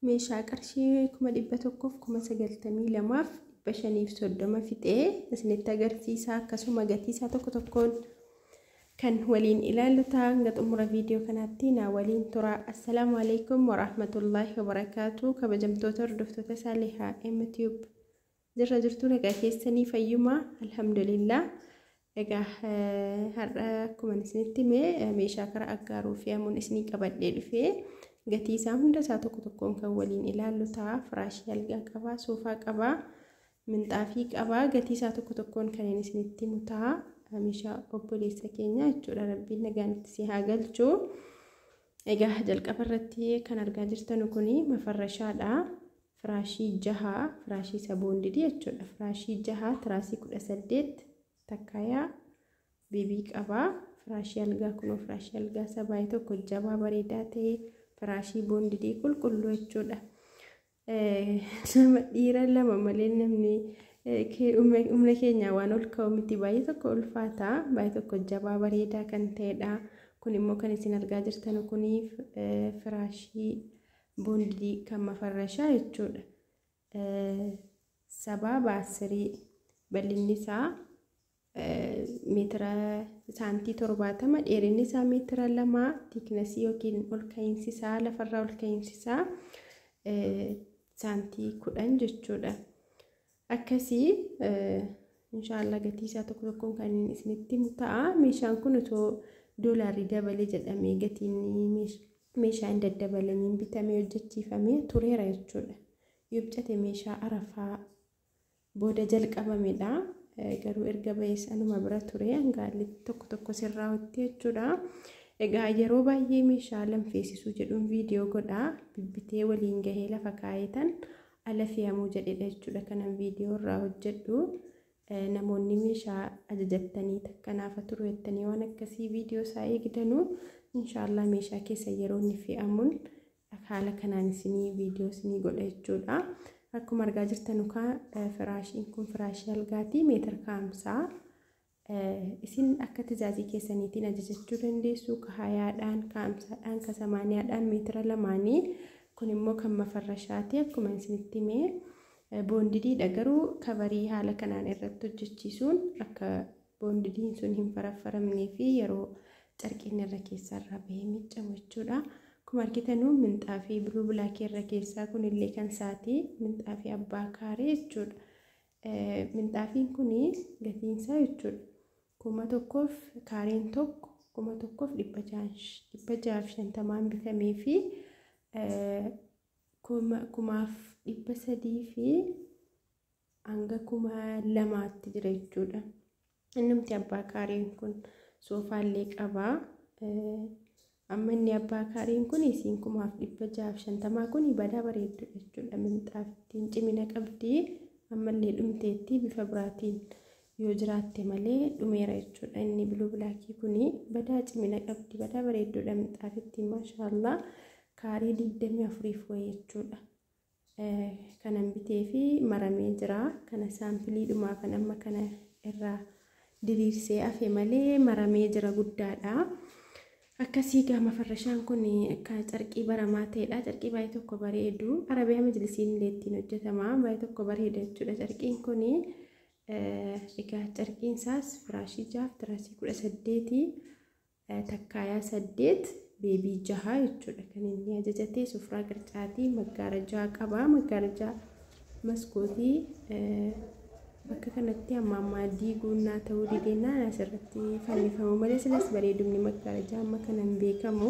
Meeshaa qarshii 192,530 fixee isinitti agarsiisa. Akkasuma gatii isaa tokko tokkoon kan waliin ilaallu ta'a. Hanga xumura viidiyoo kanaatti naa waliin tura. Assalaamu alaikum warahmatullaahi wabarakaatu. Kabajamtoota hordoftoota Saalihaa M-Tube, jirra jirtuu? Nagaa keessanii? Fayyumaa? Alhamdulillah. Egaa har'a akkuma isinitti hime meeshaa karaa Aggaaruu fe'amuun isinii qabadhee dhufee gatii isaa hunda isaa tokko tokkoon kan waliin ilaallu ta'a. Firaashii algaa qabaa, soofaa qabaa, minxaafii qabaa. Gatii isaa tokko tokkoon kan isinitti himu ta'a. Meeshaa obboleessa keenya jechuudha. Rabbiin nagaan itti si haa galchu. Egaa jalqaba irratti kan argaa jirtan kuni mafarrashaadha. Firaashii 6, firaashii saboondidii jechuudha. Firaashii 6, tiraasii 18, takkaayaa bibii qabaa. Firaashii algaa kunoo, firaashii algaa sabaayii tokko jabaa bareedaa ta'e, firaashii boondidii qulqulluu jechuudha. Nama dhiira lama malee namni humna keenyaa waan ol ka'u miti, baay'ee tokko ulfaata, baay'ee tokko jabaa bareedaa kan ta'edha. Kun immoo kan isin argaa jirtan kuni firaashii boondidii kan mafarrashaa jechuudha. 7 baasirii, bal'inni isaa meetira saantii 70, dheerinni isaa meetira 2, thicknessii yookiin ol ka'iinsi isaa, lafarraa ol ka'iinsi isaa saantii 10 jechuudha. Akkasii inshaallah gatii isaa tokko tokkoon kan isinitti himu ta'a. Meeshaan kun otoo doolaarri dabalee jedhamee gatiin meeshaa hin daddabalamiin bitamee hojjechiifamee tureera jechuudha. Yoo bicate meeshaa Arafaa booda jalqabamedha. Garuu erga ba'ees anuma bira ture, hangaalli tokko tokko sirraa'utti jechuudha. Egaa yeroo baay'ee meeshaa lamfeessisuu jedhuun viidiyoo godhaa, bibbitee waliin gahee lafa kaayetan ala fe'amuu jedhedha jechuudha kanan viidiyoo irraa hojjedhu. Namoonni meeshaa ajajattanii takkanaafa turu jettanii waan akkasii viidiyoo isaa eegdanuu, inshaallah meeshaa keessa yeroo inni fe'amuun haala kanaan isinii viidiyoo isinii godha jechuudha. Akkuma argaa jirtan kaa firaashiin kun firaashii algaatii meetira kaamsaa. Isin akka tizaazii keessaniitiin ajajachuu dandeessu. Ka 20dhaan, ka 50dhaan, ka 80dhaan, meetira lamaanii. Kun immoo kan mafarrashaati, akkuma isinitti himee boondidiidha, garuu coverii haala kanaan irratti hojjechiisuun akka boondidiin sun hin faraffaramnee fi yeroo carqiin irra keessarraa bahee miiccamu jechuudha. Akkuma argitanuu minxaafii blue blackii irra keessaa kunillee kan isaatii, minxaafii abbaa kaaree jechuudha. Minxaafiin kun gatiin isaa jechuudha 1000f, kaareen tokko 1650n bitamee fi 1300 fi hanga 2000tti jira jechuudha. Innumti abbaa kaareen kun soofaallee qabaa. Amma inni abbaa kaareen kun isiin 1650 kun badaa bareeddudha jechuudha. Minxaafittiin cimina qabdi. Ammallee dhumteetti, bifa biraatiin yoo jiraatte malee dhumeera jechuudha. Inni blue blackii kun badaa cimina qabdi. Badaa bareeddudha minxaafittiin, maashaallah. Kaaree 24f wayii jechuudha. Kanan bitee fi maramee jira. Kana sampleiidhumaa kan amma kana irraa diriirsee hafe malee maramee jira, guddaadha. Akkasii gama farrashaan kun akka carqii baramaa ta'edha. Carqii baay'ee tokko bareedu. Arabiyaa majlisiin illee ittiin hojjetama. Baay'ee tokko bareeda jechuudha carqiin kun. Egaa carqiin isaas firaashii 6f tiraasii 18, takkaayaa 8, babyii 6 jechuudha kan inni ajajate. Sufraa qircaatii, maggaarajaa qaba. Maggaarajaa maskootii bakka kanatti amma ammaa diiguunnaa ta'uu dideenaan asirratti fannifamu malee silas bareedumni maggaarajaa amma kana hin beekamu.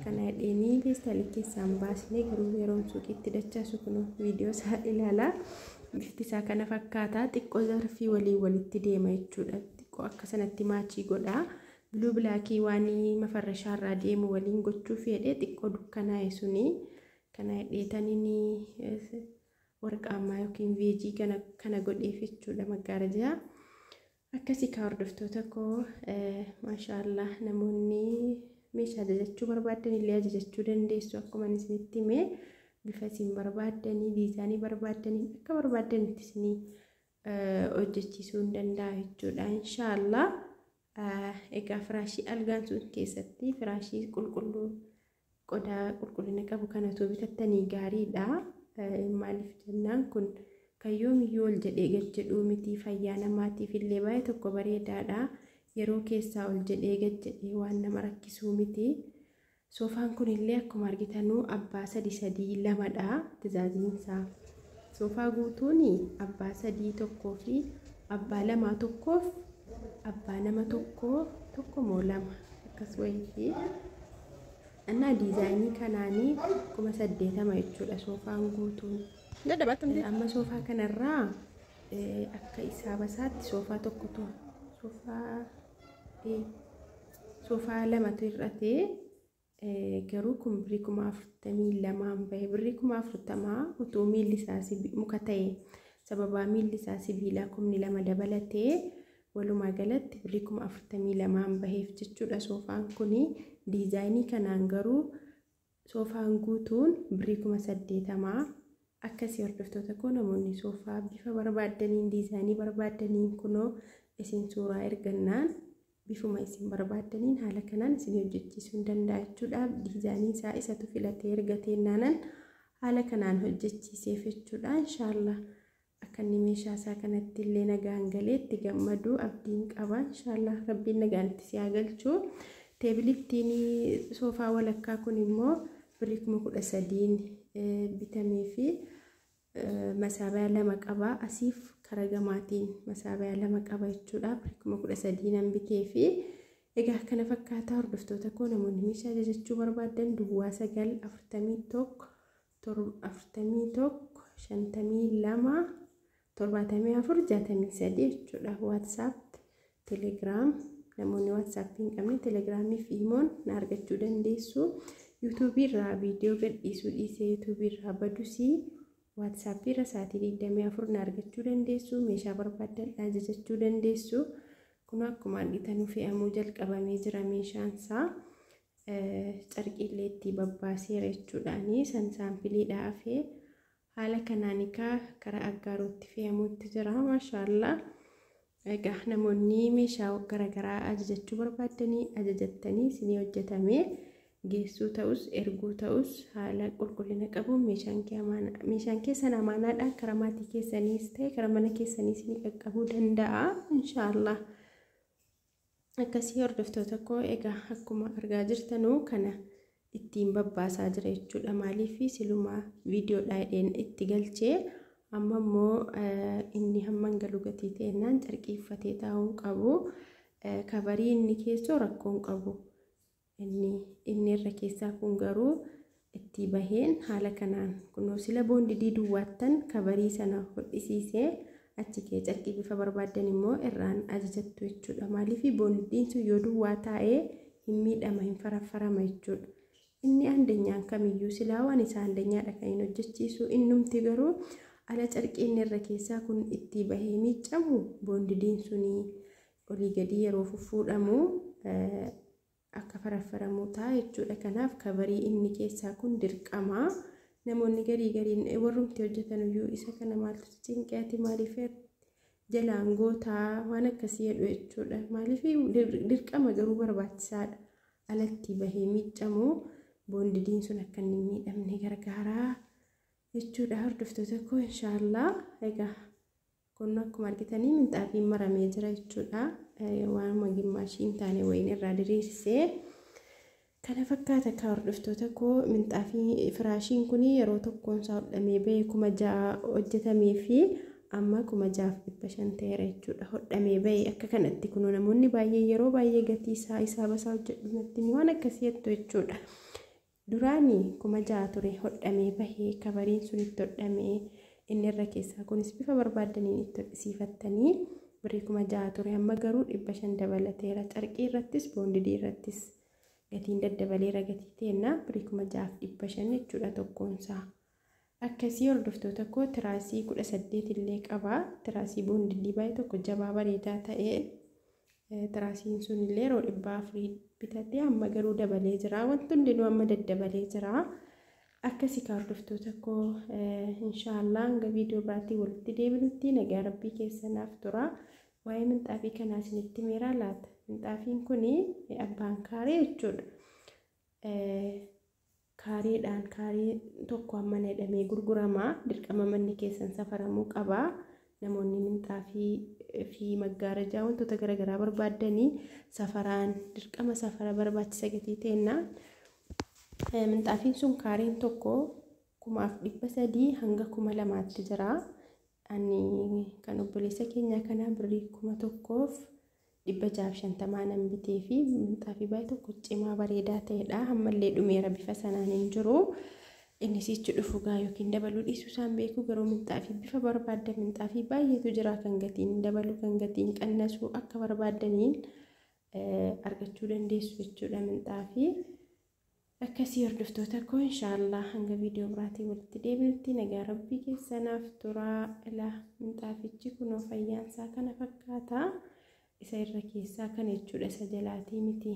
Kana hidheenii feestaalii keessaan baasnee, garuu yeroon suuqiitti dachaasu kun viidiyoo isaa ilaala. Bifti isaa kana fakkaata. Xiqqoo zarfii waliin walitti deema jechuudha. Xiqqoo akka sanatti matchii godha. Blue blackii waan mafarrashaarraa deemu waliin gochuu fedhe, xiqqoo dukkanaa'e suni. Kana hidheetaniin warqaammaa yookiin beigeii kana godheef jechuudha maggaarajaa. Akkasii kaa hordoftoota koo, maashaallah, namoonni meeshaa ajajachuu barbaadan illee ajajachuu dandeessu. Akkuma isinitti hime bifa isin barbaaddanii, designii barbaaddanii, akka barbaaddanitti isinii hojjechiisuu hin danda'a jechuudha inshaallah. Egaa firaashii algaan sun keessatti firaashii qulqulluu Qodaa qulqullina qabu kanatu bitattanii gaariidha. Maaliif jennaan kun kan yoomiyyuu ol jedhee gad jedhuu miti, fayyaa namaatiif illee baay'ee tokko bareedaadha. Yeroo keessaa ol jedhee gad jedhee waan nama rakkisuu miti. Soofaan kun illee akkuma argitanuu abbaa 3 3 2dha tizaaziinsaa. Soofaa guutuun abbaa 3 1 fi abbaa 2 1f abbaa nama 1 1 moo 2 akkas wayiiti. Innaa diizaayinii kanaanii 80,000 jechuudha soofaan guutuun. Amma soofaa kanarraa akka isaaba isaatti soofaa tokkotu soofaa 2tu hir'atee, garuu kun birrii 42,000 bahe. Birrii 40,000 utuu miilli isaa muka ta'e, sababaa miilli isaa sibiilaa 2,000 dabalatee walumaa galatti birrii 42,000 baheef jechuudha soofaan kuni. Diizaayinii kanaan garuu soofaan guutuun birrii 80,000 akkasii. Hordoftoota koo, namoonni soofaa bifa barbaaddaniin, diizaayinii barbaaddaniin, kunoo isin suuraa ergannaan bifuma isin barbaaddaniin haala kanaan isin hojjechiisuu hin danda'a jechuudha. Diizaayinii isaa isatu filatee ergatee naanan haala kanaan hojjechiiseef jechuudha. Inshaallah akka inni meeshaa isaa kanatti illee nagaan galee itti gammadu abdiin qaba. Inshaallah rabbiin nagaan itti si haa galchu. Teebilittiin soofaa walakkaa kun immoo birrii 13,000 bitamee fi masaabiyaa 2 qaba. Asiif kara gamaatiin masaabiyaa 2 qaba jechuudha. Birrii 13,000 nan bitee fi egaa kana fakkaataa. Hordoftoota koo, namoonni meeshaa ajajachuu barbaadan duwwaa 9 41 41 52 74 63 jechuudha. WhatsApp, Telegram, namoonni WhatsApp hin qabne Telegiraamii fi Imoon na argachuu dandeessu. Yuutuubii irraa viidiyoo gadhiisuu dhiisee Yuutuubii irraa badusii WhatsApp irra sa'aatii 24 na argachuu dandeessu. Meeshaa barbaaddan ajajachuu dandeessu. Kun akkuma argitan fe'amuu jalqabamee jira meeshaan isaa. Carqiillee itti babbaaseera jechuudhaani san saampiliidha hafee haala kanaan egaa karaa Aggaarootti fe'amuutti jira, maashaallaa. Egaa namoonni meeshaa garaagaraa ajajachuu barbaaddanii ajajattanii isinii hojjetamee geessuu ta'us erguu ta'us haala qulqullina qabuun meeshaan keessan amaanaadhaan karaa maatii keessaniis ta'e karaa mana keessaniis ni qaqqabuu danda'a inshaallah. Akkasii hordoftoota koo, egaa akkuma argaa jirtanuu kana ittiin babbaasaa jira jechuudha. Maaliif silumaa viidiyoodhaa hidheen itti galchee, amma immoo inni hamman galu gatii ta'ennaan carqii uffatee taa'uu qabu. Kabarii inni keessoo rakkoo hin qabu. Inni irra keessaa kun garuu itti baheen haala kanaan kunoo sila boondidii duwwaattan kabarii sana hodhisiisee achi kee carqii bifa barbaaddan immoo irraan ajajattu jechuudha. Maaliif boondidiin sun yoo duwwaa taa'ee hin miidhama, hin faraffarama jechuudha. Inni andanyaan kamiyyuu silaa waan isaa andanyaadha kan hin hojjechiisu, innumti garuu ala carqii inni irra keessaa kun itti bahee miiccamu boondidiin sunii olii gadii yeroo fuffuudhamu akka faraffaramuu ta'a jechuudha. Kanaaf kabarii inni keessaa kun dirqama. Namoonni garii gariin warrumti hojjetan iyyuu isa kana maaltu cinqeeti, maaliif jalaan gootaa, waan akkasii jedhu jechuudha. Maaliif dirqama garuu barbaachisaadha. Alatti bahee miiccamu boondidiin sun akka inni miidhamne gargaaraa jechuudha. Hordoftoota koo, inshaallah egaa kun akkuma argitanii minxaafiin maramee jira jechuudha. Waanuma gimmaashii hin taane wayiin irraa diriirsee kana fakkaata akka hordoftoota koo. Minxaafii firaashiin kun yeroo tokkoon isaa hodhamee bahee 6,000 hojjetamee fi amma 6,500 ta'eera jechuudha. Hodhamee bahee akka kanatti kunoo namoonni baay'ee yeroo baay'ee gatii isaa isaa basaa hojjedhu natti waan akkasii jettu jechuudha. Duraanii 6,000 ture hodhamee bahee, kabariin sun itti hodhamee, inni irra keessaa kunis bifa barbaaddaniin itti hodhisiifattanii birrii 6,000 ture. Amma garuu 500 dabalateera. Carqii irrattis boondidii irrattis gatiin daddabaleera, gatii teennaa birrii 6,500 jechuudha tokkoonsaa. Akkasii hordoftoota koo, tiraasii 18 illee qaba. Tiraasii boondidii baay'ee tokko jabaa bareedaa ta'ee tiraasiin sun illee yeroo 400 bitatee amma garuu dabalee jira. Wanti hundinuu amma daddabalee jira. Akkasii ka hordoftoota koo, inshaallah hanga viidiyoo biraatiin walitti deebinutti nagaa rabbii keessanaaf tura. Waa'ee minxaafii kanaa isinitti meeraa laata? Minxaafiin kun abbaan kaaree jechuudha. Kaareedhaan kaaree tokko hammana jedhamee gurgurama. Dirqama manni keessan safaramuu qaba. Namoonni minxaafii fi maggaarajaa wantoota garaagaraa barbaaddanii safaraan dirqama safara barbaachisa gatii ta'enna. Minxaafiin sun kaareen tokko 1300 hanga 2000tti jira. Ani kan obboleessa keenyaa kanaa birrii 1650 nan bitee fi minxaafii baay'ee tokko cimaa bareedaa ta'edha. Ammallee dhumeera bifa sanaan hin jiru. Inni sichi dhufu gaa yookiin dabaluu dhiisuu isaan beeku, garuu minxaafii bifa barbaaddan minxaafii baay'eetu jira, kan gatiin dabalu kan gatiin qannasu akka barbaaddaniin argachuu dandeessu jechuudha minxaafii. Akkasii hordoftoota koo, inshaallah hanga viidiyoo biraatiin walitti deebinutti nagaa rabbii keessanaaf turaa. Ilaa minxaafichi kunoo fayyaansaa kana fakkaata. Isa irra keessaa kana jechuudha, isa jalaatii miti.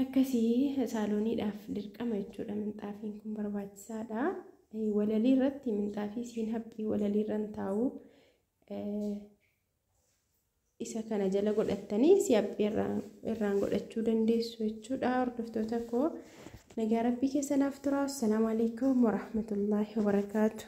Akkasii saalooniidhaaf dirqama jechuudha, minxaafiin kun barbaachisaadha. Walalii irratti minxaafii siin haphii walalii irra taa'u isa kana jala godhattanii si haphii irraan godhachuu dandeessu jechuudha. Hordoftoota koo, nagaa rabbii keessanaaf turaa. Assalaamu alaikum warahmatullaahi wabarakaatu.